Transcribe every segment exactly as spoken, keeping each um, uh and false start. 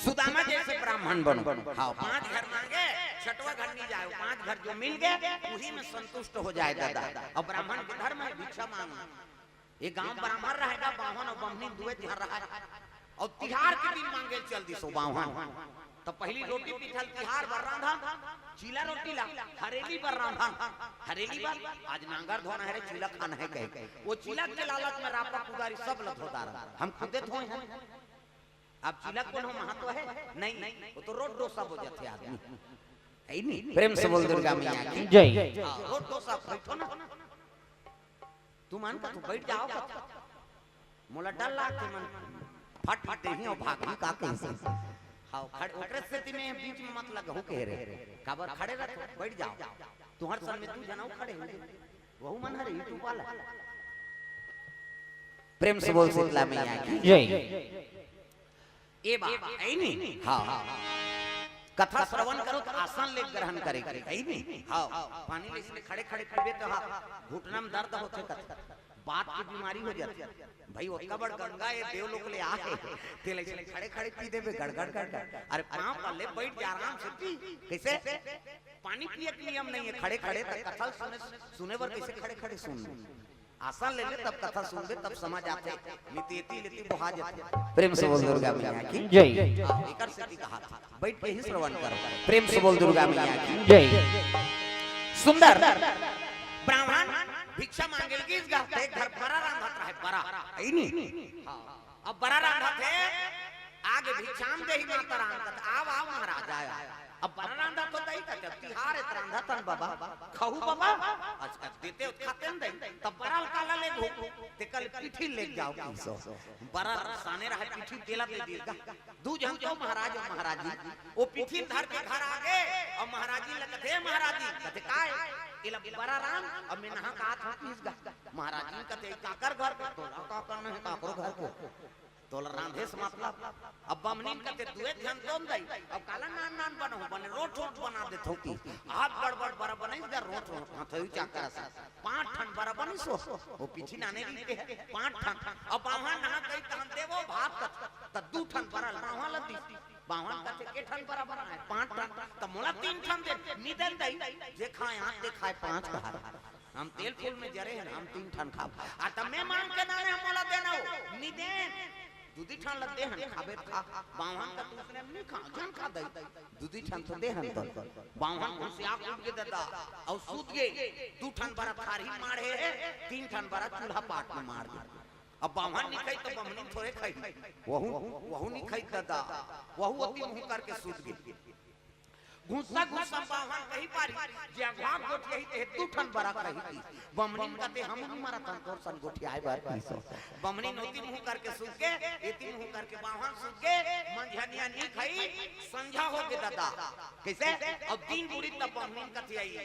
सुदामा जैसे ब्राह्मण बनो। हाँ, पांच घर मांगे, छठवा घर नहीं जाए, पांच घर जो मिल गए, उही में संतुष्ट हो जाए दादा। अउ ब्राह्मण के धर्म हे भिक्षा मांगना। ये गांव ब्राह्मण रहेगा, बाम्हन अउ बम्हनी दुए घर रहा। अउ तिहार के दिन मांगे चल दिस ओ बाम्हन। त पहिली रोटी पीठल तिहार बर रांधन, चीला रोटी ला, हरेली बर रांधन, हरेली बर आज नांगर धोना हे रे, चीला खाना हे कहे। ओ चीला के लालच में रापा कुदारी सब ल धो डारन। हम खुदे धोए हन। अब चीला कोनो महत्व हे? नहीं, ओ तो रोज डोसा हो जाथे आदमी। हे नहीं? प्रेम से बोल दुर्गा मैया की। जय। हाँ, रोज डोसा बैठो ना। तुमन का तो बैठ जाव का। मोला डर लागथे मन फट फट देही अउ भागही का कहिसे। हाँ, खड़े ओकरे सेती में बीच में मत लगहू कहे रे। काबर खड़े रह, बैठ जाव। तुंहर संग में दू झन अउ खड़े होही। वहू मन हरे YouTube वाला। प्रेम से बोल शीतला मैया की। जय। ए बा, हे नहीं? हाँ, हाँ, हाँ। कथा श्रवण करो त आसन ले ग्रहण करे के, हे नहीं? हाँ, पानी ले इसने खड़े खड़े पीबे त हाँ, घुटना में दर्द होथे कथा। बात के बीमारी हो जाथे। भाई, ओतका बड़ गंगा ए देवलोक ले आए हे, तेला इसने खड़े खड़े पी देबे, गड़ गड़ गड़ गड़। अरे पाँव पर ले बैठ जा, आराम से पी। कइसे? पानी पिए के नियम नहीं हे, खड़े खड़े त कथा सुने, सुने बर कइसे खड़े खड़े सुन? आसन ले ले, तब कथा सुनबे, तब समझ आथे। नितेती लेती बोहा जाथे। प्रेम से बोल दुर्गा मैया की। जय। हाँ, एकर सेती कहा था, बैठ के ही श्रवण करो। प्रेम से बोल दुर्गा मैया की। जय। सुंदर ब्राह्मण भिक्षा मांगे ल गिस गा, त एक घर बरा रांधत रहे, बरा। हे नहीं? हाँ। अब बरा रांधत हे, आगे भिक्षाम देहि माता राम कथे, "आव, आव महाराज, आव, आव।" अब बरा रांधत हो तही कथे, "तिहार हे त रांधत हन बाबा, खाहू बाबा।" अच्छा, देते हो त खाते न दई, तब बरा ल काला लेगहू, तेकर ले पीठी ल लेग जाव कहिस ओ। बरा साने रहे पीठी तेला दे दिस गा। दू झन तो महाराज अउ महाराजी, ओ पीठी ल धर के घर आगे, अउ महाराजी ल कथे, "महाराजी," कथे, "काय?" "एला बरा रांध, अउ मैं नहा के आत हंव," कहिस गा। महाराजी कथे, "काकर घर के?" "तोला का करना हे काकरो घर के?" तोला रांधे से मतलब। अब बम्हनी कथे दुए झन तो न दई, अब काला नान नान बनाहूं, बने रोट रोट बना देथंव कि। आज गड़बड़ बरा बनइस गा रोट रोट, हथौई चाकर असन। पांच ठन बरा बनिस ओ, ओ पीठी नाने रहिथे, पांच ठन। अब बाम्हन नहा गई तहन देवो भात कथे, त दू ठन बरा बाम्हन ल दिस। बाम्हन कथे के ठन बरा बनाए, पांच ठन, त मोला तीन ठन दे, नी देन दई, जे खाए आंच दे खाए पांच कहा। हम तेल फूल में जरे हन, हम तीन ठन खाब। आ त मैं मांग के नाने हंव मोला देना ओ, नी देन। दू दी ठन ल दे हन, खाबे त खा। बाम्हन का त उसने नी खा, झन खा दई। दू दी ठन तो दे हन तो। बाम्हन घुसिया के उठ गे ददा, अउ सूत गे। दू ठन बरा थारी माढ़े हे, तीन ठन बरा चूल्हा पाट में माढ़ दे। अब बाम्हन नी खाई त बम्हनी थोरे खाई। वहू, वहू नी खाई ददा, वहू ओती मुंह करके सूत गे। घुस्सा घुस्सा बाम्हन कहि पारी, जे अघवा गोठियाही तेह दू ठन बरा खाही कहिस। बम्हनी कथे, "हमू नी मरत हन तोर सन गोठियाए बर," कहिस ओ। बम्हनी ओती मुंह करके सूत गे, एती मुंह करके बाम्हन सूत गे, मंझनिया नी खाई, संझा हो गे ददा। कइसे? अब दिन बुड़ी तब बम्हनी कथे आई,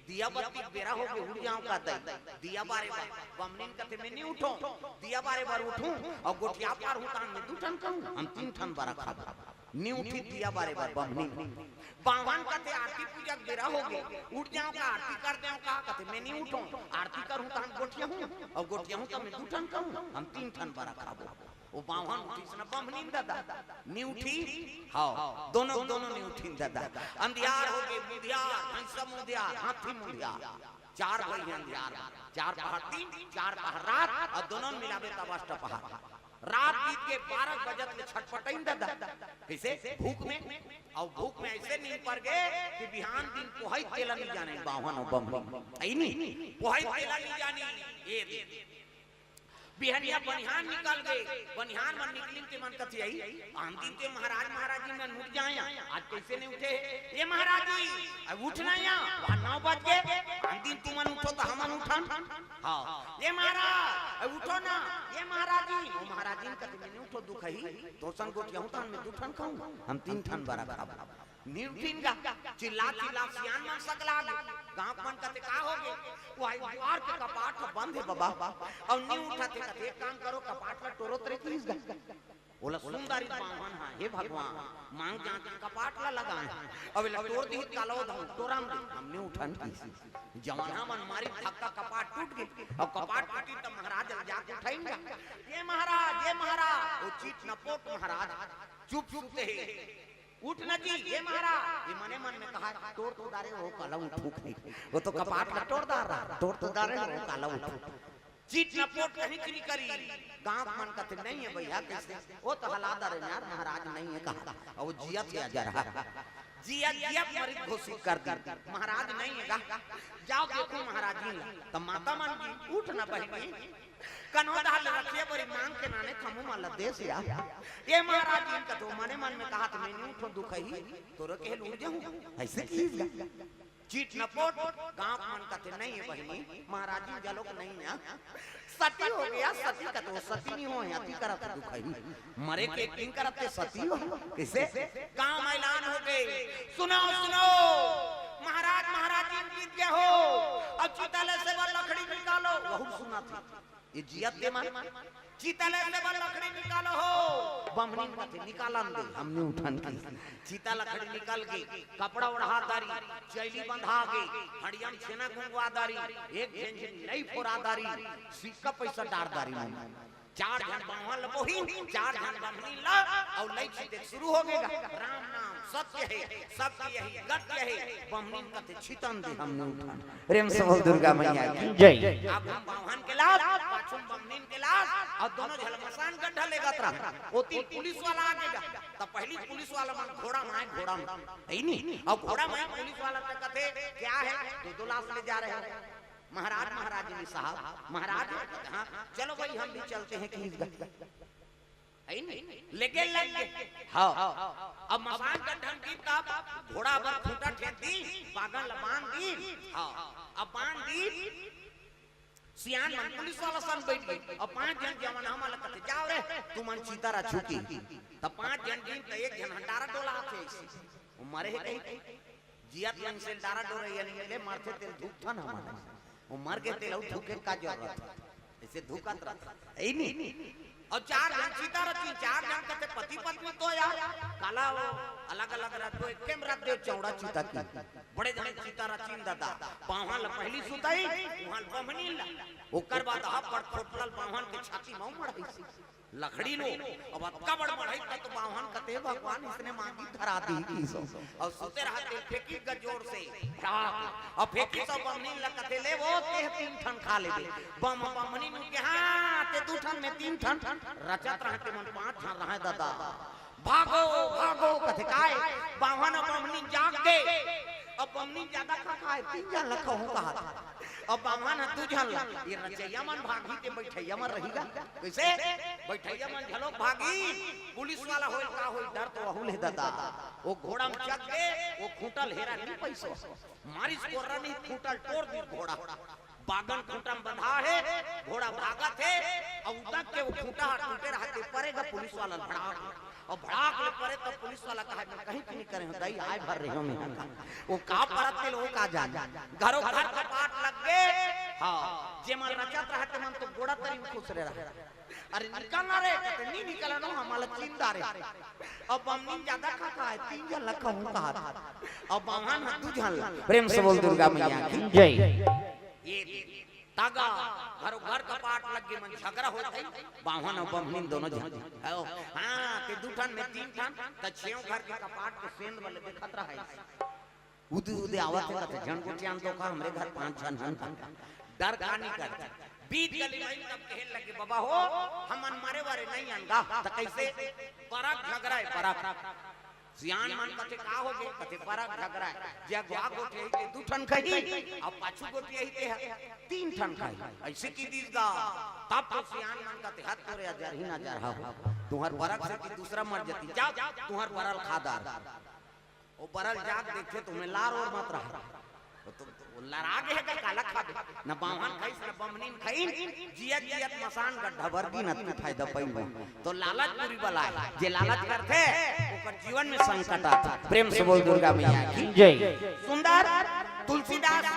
"दिया बत्ती के बेरा हो गे, उठ जांव का दई, दिया बारे बर।" बम्हनी कथे, "मैं नी उठंव, दिया बारे बर उठहूं, अउ गोठिया पारहूं तहन मैं दू ठन खाहूं, हम तीन ठन बरा खाबो।" नी उठी दिया बारे बर बम्हनी। बाम्हन कथे, "आरती पूजा के बेरा हो गे, उठ जांव का, आरती कर देंव का?" कथे, "मैं नी उठंव, आरती करहूं त हम गोठियाहूं, अउ गोठियाहूं त मैं दू ठन खाहूं, हम तीन ठन बरा खाबो।" ओ बाम्हन उठिस न बम्हनी ददा, नी उठी, हाँ, दोनों, दोनों नी उठिन ददा। अंधियार हो गे, मुधियार, भैंसा मुधियार, हाथी मुधियार, चार भई हे अंधियार, चार पहर दिन, चार पहर रात, अउ दोनों मिलाबे तब अष्ट पहर। रात बीत गे बारह बजत ले छटपटाइन ददा। कइसे? भूख में। अउ भूख में अइसे नींद पर गे कि बिहान दिन पोहई तेला नी जाने, बाम्हन अउ बम्हनी। हे नहीं? पोहई तेला नी जाने। ए दे। बिहनिया बनिहान निकल गे। बनिहान मन निकलिन ते मन कथे आई, "आन दिन ते महाराज महाराजी मन उठ जाय, आज कइसे नी उठे?" "ए महाराजी, अब उठना या, वहां नौ बज गे, आन दिन तुमन उठो त हमन उठन।" हाँ, "ए महाराज, अब उठो ना, ए महाराजी।" ओ महाराजी कथे, "मैं नी उठंव, दुख ही, तोर सन गोठियाहूं तहन मैं दू ठन खाहूं, हम तीन ठन बरा खाबो।" नी उठिन गा, चिल्ला चिल्ला सियान मन सकला गे। गांव मन कथे, "का हो गे?" "ओ आई दुआर के कपाट ह बंद हे बबा, अउ नी उठत हे।" कथे, "एक काम करो, कपाट ला टोरो तरे," कहिस गा। ओला सुन डारिस बाम्हन ह, "हे भगवान, मांग जांच के कपाट ला लगाए हंव, अब एला टोर दिही त काला ओ धम टोरम दे, हम नी उठन," कहिस। जवान मन मारिस धक्का, कपाट टूट गे। अब कपाट टूटिस त महाराज ल जाके उठाइन गा। "ए महाराज, ए महाराज," ओ चित नपोट महाराज, चुप सुते हे। "उठ न जी, हे महाराज।" ये मने मन में कहा, "टोर तो डारे हो, काला उठूं कहीं।" वो तो कपाट ला टोर डार रहा, "टोर तो डारे हो, काला उठूं।" चीट न पोट कहीं की करी। गांव मन कथे, "नहीं है भैया, कैसे?" "वो तो हला डारे यार, महाराज नहीं है," कहा। और वो जियत हे अजरहा। जियत जियत मरित घोषित कर दी, "महाराज नहीं है गा।" "जाओ देखो महाराज जी।" तो माता मन की, "उठ न बहिनी, कनो दाल रखिए बरी मांग के नाने थमू मन ला देस या।" "ये महाराज जी," कथो मने मन में कहा, "तो मैं नहीं उठो दुखही, तोरो के उठ जाऊं।" ऐसे की चीट न पोट। गांव मन कथे, "नहीं है बहिनी, महाराज जी जलोक नहीं है।" सती हो गया, सती कथो, सती नहीं हो, अति करत दुखही। मरे के किंग करत ते सती हो। कैसे? गांव में ऐलान हो गए, "सुनो, सुनो, महाराज, महाराज जी जीत गए हो, अब चिता ले से बर लकड़ी निकालो।" वहू सुना थी, ये जियत दे मन, "चिता ले से बर लकड़ी निकालो हो।" बमनीन कथे, "निकालन दे, हमने उठन की।" चिता लकड़ी निकल गई, कपड़ा ओढ़ा दारी, चैली बंधा गई, हड़ियम छेना घुंघवा दारी, एक झेंझे नहीं फोरा दारी, सिक्का पैसा डार दारी मन। चार झन बावन ल बोही, चार झन बमनीन ला, अउ लई छिते शुरू हो गेगा। "राम नाम सत्य है, सबकी यही गत्य है।" बमनीन कथे, "छितन दे, हमने उठन।" प्रेम से बोल दुर्गा मैया की जय। आगू म बावन के लाश, पाछू म बमनीन के लाश, अउ दोनों झन मसान गड्ढा लेगत रहा। ओती पुलिस वाला आ गेगा, त पहली पुलिस वाला मन घोड़ा म आए, घोड़ा म, है नी? अउ घोड़ा म आए पुलिस वाला त कथे, "क्या है, दो दो लाश ले जा रहे हो?" "महाराज, महाराज जी साहब, महाराज।" "हाँ, चलो भाई, हम भी चलते हैं कि इस गड्ढा।" है नी? लेके लग गए। हाँ। अब मसान गड्ढा म गिर तब घोड़ा बर खूंटा ठेक दी, बागन ला बांध दी। हाँ। अब बांध दी, सियान मन पुलिस वाला सन बैठ गए। अब पांच झन जवान हमन ला कथे, "जाओ रे, तुमन चिता रचहू की।" तब पांच झन गिन त एक झन ह डारा डोलाथे ऐसे। वो मरे हे कहीं? जियत मन से डारा डोरे, यानी ले मरथे तेल धुकथन हमन। वो मर गए तेल अउ धुके का जरूरत है? ऐसे धुकत रहता है ही नहीं। अउ चार झन चिता रचिन, चार झन कथे पति पत्नी तो यार, काला वो अलग-अलग रथ दो, एके म रथ दे चौड़ा चिता की। बड़े झन चिता रचिन दादा, बावन ल पहली सुताई, उहां ल बमनीन ला। ओकर बाद अब्बड़ खोटलल बावन के छाती म मढ़ाइस। लकड़ी लो, अब अतका बड़ मढ़ाइस त तो बावन कथे भगवान इसने मांगी धरा दी की सो। अउ सुते रहा तेल फेंकी ग जोर से, फटाक। अउ फेंकी सो बमनीन ल कथे ले वो तेह तीन ठन खा लेबे। बम, बमनीन के, "हाँ, ते दू ठन में तीन ठन।" रचत रहा ते मन पांच झन रहा दादा। "भागो, भागो," कथे काय, बावन अउ बमनीन जाग गे। अब बमनीन जादा खा खाए, तीन झन ल खहूं कहा। अब बावन ह दू झन ल, ये रचइया मन भागही ते बइठइया मन रही गा। कैसे? बइठइया मन घलो भागही, पुलिस वाला होय का होय, डर तो अहू ले दादा। वो घोड़ा म चघ गे, वो खूंटा ल हेरा नी पइस। मारिस कोर्रा नी, खूंटा ल टोर दिस घोड़ा। बागन खूंटा म बंधा हे, घोड़ा भागत हे, अउ उदक के वो खूंटा ह टूटे रहा ते परे गा पुलिस वाला ल भड़ाक। अउ भड़ाक ले परे त पुलिस वाला कहा, "मैं कहीं की नी करे हंव, दई आय भर रहे हंव मैं हा।" वो का परत तेल वो का जान। घरो घर कपाट लग गे। हाँ, जे मन रचत रहा ते मन तो गोड़ा तरी म खुसरे रहा। "अरे निकल ना रे," कथे, "नी निकलन हो, हमला चिंदा रे।" अब बमनीन जादा खा खाए, तीन झन ल खहूं कहा। अब बावन ह दू झन ल। प्रेम से बोल दुर्गा मैया की जय। ये तागा, घरो घर कपाट लग गे, मन झगरा होत हे, बावन अउ बमनीन दोनों झन। हो, हाँ, ते दू ठन में तीन ठन, त छेव घर के कपाट के सेंध वाले देखत रहा। उदे उदे आवत हे, कथे, "झन गोठियान तो का, हमरे घर पांच झन हन।" डर का नी करथे। बीच गली में तब कहे लगे, "बाबा हो, हमन मरे वरे नहीं अन गा।" त कैसे? परक झगरा हे, परक। सियान मन कथे, "का हो गे?" कथे, "परक झगरा हे। जे अगवा गोठियाही ते दू ठन खही, अउ पाछू गोठियाही ते ह तीन ठन खही।" ऐसे की दिस गा। तब तो सियान मन कथे, "हद तोरे अजरही न अजरहा हो। तुंहर परक से कि दूसरा मर जती। जाव, तुंहर परल खा डार।" वो परल जाके देखथे त ओमे लार ओर मत रहा। वो तो, वो लरा गे हे गा, काला खाबे। न बावन खाइस, न बमनीन खाइन, जियत जियत मसान गड्ढा बर गिनत के फायदा पाइन। तो लालच बुरी बला हे, जे लालच करथे, ओकर जीवन में संकट आथे। प्रेम से बोल दुर्गा मैया की जय। सुंदर तुलसीदास